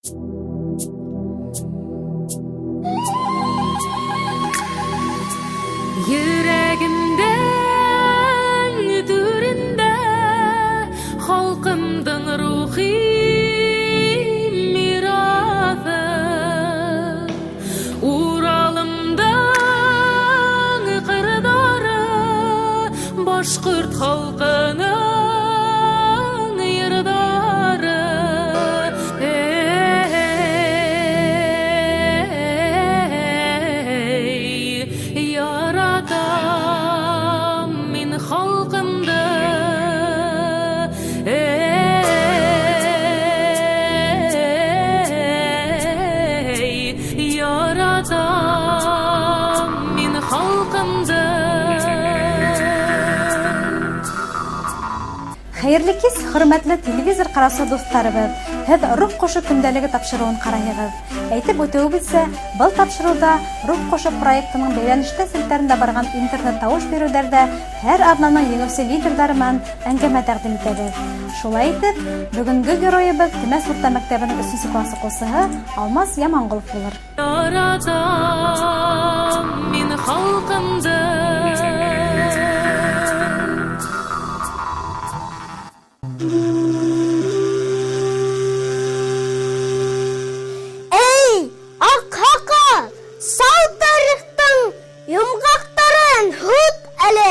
Йөрәгемдең түрендә халҡымдың рухи мираҫы. Уралымдың ҡырҙары башҡорт халҡының йырҙары. Эй, яратам мин халҡымды. Эй, яратам мин халҡымды. Хәйерле кис, хөрмәтле телевизор ҡараусы дуҫтарыбыҙ. Һеҙ Рух ҡошо көндәлеге тапшырыуын ҡарайһығыҙ. Әйтеп үтеүебеҙсә, был тапшырыуҙа Рух ҡошо проектының бәйләнештә селтәрендә барған интернет тауыш биреүҙәрҙә һәр аҙнаның еңеүсе лидерҙары менән әңгәмә тәҡдим итәбеҙ. Шулай итеп, бөгөнгө геройыбыҙ Темәс урта мәктәбенең өсөнсө класс уҡыусыһы Алмаз Яманғолов булыр. Яратам мин халҡымды. Эй, аҡһаҡал, сал тарихтың йомғаҡтарын һут әле,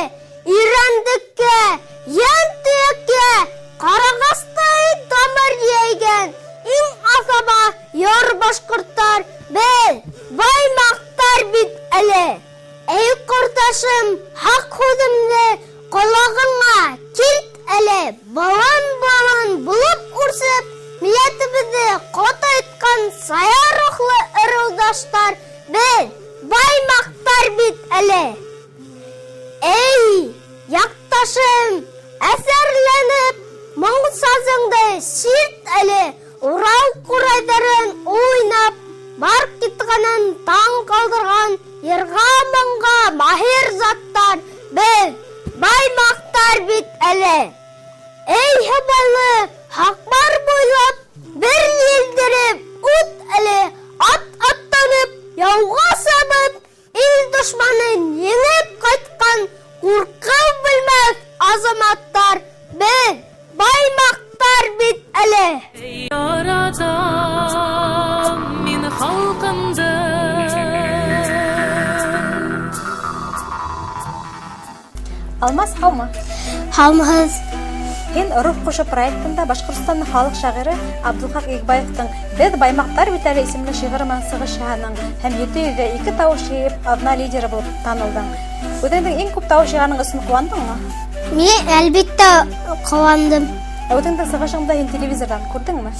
Ирәндеккә, йән төйәккә, ҡарағастай тамыр йәйгән иң аҫаба яр башҡорттар беҙ, баймаҡтар бит әле. Эй, ҡорҙашым, хаҡ һүҙемде ҡолағыңа килт әле, болан-болан булып үрсеп, милләтебеҙҙе ҡотайтҡан сая рухлы ырыуҙаштар беҙ, баймаҡтар бит әле. Эй, яҡташым, әҫәрләнеп, моң сазыңды сирт әле, Урал ҡурайҙарын уйнап, бар китҡанын таң ҡалдырған йырға-моңға маһир заттар беҙ, баймаҡтар бит әле. Эй, һыбайлы, һаҡмар буйлап, бер елдереп ут әле, ат аттанып, яуға сабып, ил дошманын еңеп ҡайтҡан ҡурҡыу белмәҫ азаматтар беҙ, баймаҡтар бит әле. Яратам мин халҡымды. Алмаз, һаумы? Һаумыһыҙ. Һин Рух ҡошо проектында Башҡортостандың халыҡ шағиры Абдулхаҡ Игбаевтың Беҙ баймаҡтар бит әле исемле шиғыры менән сығыш яһаның һәм 702 тауыш йыйып аҙна лидеры булып танылдың. Үҙеңдең иң күп тауыш йыйғаның өсөн ҡыуандыңмы? Мин әлбиттә ҡыуандым. Ә үҙеңдең сығышыңды һин телевизорҙан күрҙеңме?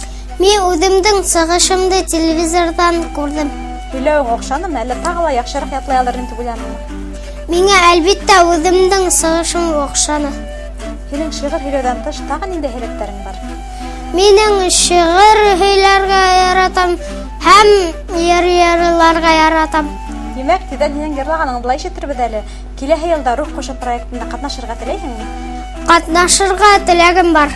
Мин үҙемдең сығышымды телевизорҙан күрҙем. Һөйләүең оҡшанымы, әллә тағы ла яҡшыраҡ ятлай алыр инем тип уйланыңмы? Миңә әлбиттә үҙемдең сығышым оҡшаны. Һинең шиғыр һөйләүҙән тыш тағы ниндәй һәләттәрең бар? Минең шиғыр һөйләргә яратам һәм йыр йырларға яратам. Тимәк, тиҙҙән һинең йырлағаныңды ла ишетербеҙ әле. Киләһе йылда Рух ҡошо проектында ҡатнашырға теләйһеңме? Ҡатнашырға теләгем бар.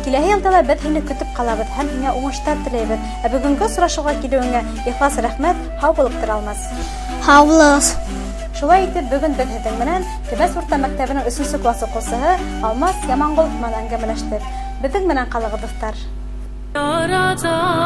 Киләһе йылда ла беҙ һине көтөп ҡалабыҙ һәм һиңә уңыштар теләйбеҙ. Ә бөгөнгө осрашыуға килеүеңә ихлас рәхмәт. Һау булып тор, Алмаз. Һау булығыҙ. Шулай итеп, бөгөн беҙ һеҙҙең менән Темәс урта мәктәбенең өсөнсө класс уҡыусыһы Алмаз Яманғолов менән әңгәмәләштек. Беҙҙең менән ҡалығыҙ, дуҫтар. Яратам